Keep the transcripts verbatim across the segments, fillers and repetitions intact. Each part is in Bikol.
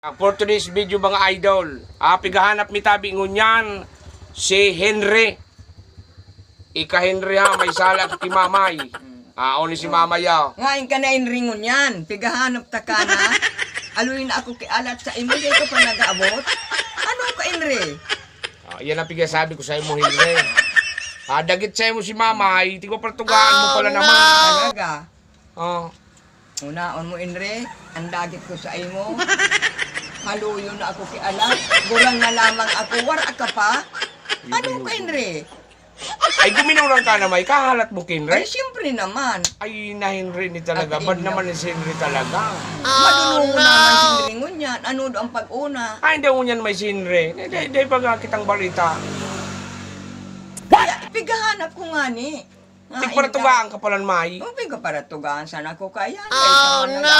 Ah, for today's video, mga idol, ah, pigahanap mi tabi ngunyan si Henry. Ika Henry ha, may sala ki Mamay. Ah, o ni si Mamay, oh. Ngayon ka na, Henry, ngunyan. Pigahanap ta ka na. Aloy na ako kialat sa imo, di ka pa nag-aabot. Ano ka, Henry? Ah, yan ang pigasabi ko sa imo, Henry. Ah, dagit sa imo si Mamay, tigwa partugaan mo pala naman. Talaga? Oh. Unaon mo, Inre, ang dagit ko sa imo. Haluyo na ako ki anak. Gurang na lamang ako, wara ka pa? Ano ka, Inre? Ay, guminurang ka na may kahalat mo, Kinre? Ay, siyempre naman. Ay, na Henry ni talaga. Bad naman ni si Henry talaga. Malulungo naman si Henry ngunyan. Ano do ang pag-una? Ay, hindi, ngunyan may si Henry. Hindi, hindi, baga kitang balita. Kaya, pigahanap ko nga ni. Nga, Tigparatugaan ka pala, May. Oh, pigaparatugaan sana ko kaya. Oh, no!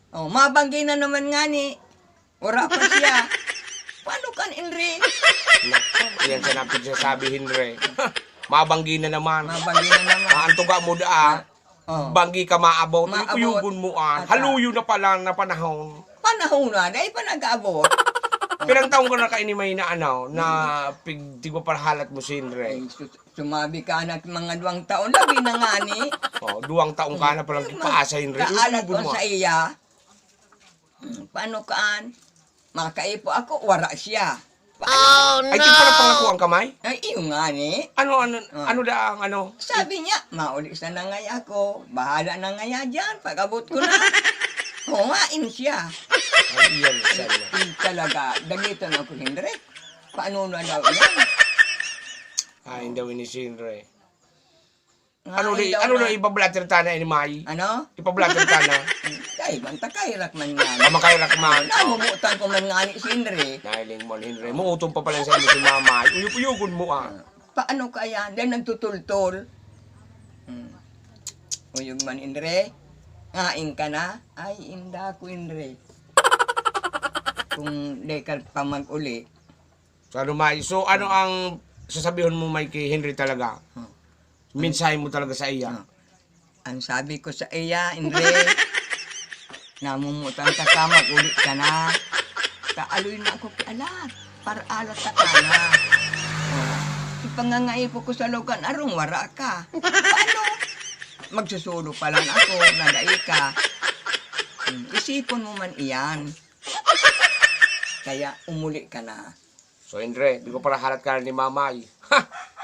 Oh, mabanggi na naman nga ni. Wala pa siya. Paano kan, Inre? Nako, yan siya na pagsasabi, Henry. Mabanggi na naman. Mabanggi na naman. Ah, ang tuga mo da, ah. Oh. Banggi ka maabot. Maabot. Uyugon mo, ah. Ata. Haluyo na pala na panahon. Panahon na, dahil pa nag-aabot. Pirang taon ka na kaini may na, ano, na pig-, di ko parhalat mo si Henry? Ay, sus-, sumabi ka na mga duwang taon, labi na nga ni. Oh, duwang taon ka na palang kipaasa, Henry. Kaalat Uyugon ko mo, sa ah. Iya. Hmm, paano kaan? Makaipo ako, wara siya. Paano? Ay, di pala pangakuan ka, May? Ay, iyo nga ni. Ano, ano, Ah. ano da ang ano? Sabi niya, mauli sana ngaya ako. Bahala na ngaya diyan, pag-abot ko na. Oo nga, in siya. Ay, iyan, sana. Ay, talaga, dagitan ako, Henry. Paano na daw yan? Ay, daw ini si Henry. Nga, Ano ay, di, daw ano na. na ipablatter ta na ini, May? Ano? Ipablatter ta na. Ay, banta kahirak man nga. Ah, makahirak man. Namumutan ko man nga ni si Henry. Nahiling mo, Henry. Muutong pa pala sa imo si Mama. Uyup-uyugon mo, ah. Ah, paano kaya? Dahil nagtutultol. Hmm. Uyog man, Inre. Ngain ka na? Ay, inda ko, Inre. Kung di ka pa mag-uli. So, ano, May? So, ano ang sasabihon mo, May, kay Henry talaga? Hmm. Mensahe mo talaga sa iya? Ah. Ang sabi ko sa iya, Inre, namumutan ka ka, mag-uli ka na. Kaaloy na ako ki alat, para alat ka na. Oh, ipangangaipo ko sa lugan, arong wara ka. Paano? Magsusulo pa lang ako, na dai ka. Hmm, isipon mo man iyan. Kaya umuli ka na. So, Inre, di ko pala halat ka na ni Mamay. Ha!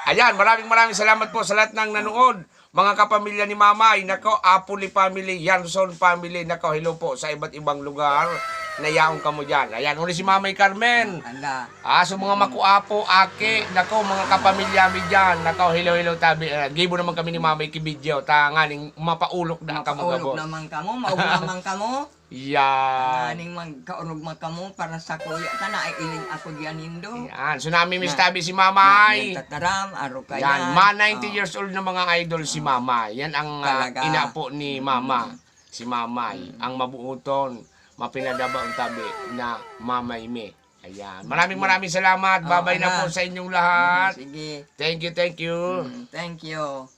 Ayan, maraming, maraming salamat po sa lahat ng nanood. Mga kapamilya ni Mamay, nako, Apuli family, Yanson family, nako, hello po sa iba't ibang lugar na yaon kamo dyan. Ayan, uli si Mamay Carmen. Ala. Ah, so mga makuapo, aki, nako, mga kapamilya mi dyan. Nako, hello, hello, tabi. Ah, gibo naman kami ni Mamay ki video. Ta, nganing mapaulok na kamo Mapaulok gabos. naman kamo, maugma man kamo. Yan. Nganing magkaurog man kamo para sa kuya ta, naiiling ako diyan nindo. Yan. So, nami Na- mistabi si Mamay. Na- nagtataram, aro ka Yan. yan. Ma, ninety Oh. years old na mga idol si Oh. Mamay. Yan ang, ah, Talaga. ina po ni Mm. Mama. Si Mamay. Mm. Ang mabuoton, mapinadaba ang tabi na Mamay Me. Ayan. Maraming, Mm. maraming salamat. Oh, Babay na ala. po sa inyong lahat. Mm, sige. Thank you, thank you. Mm, thank you.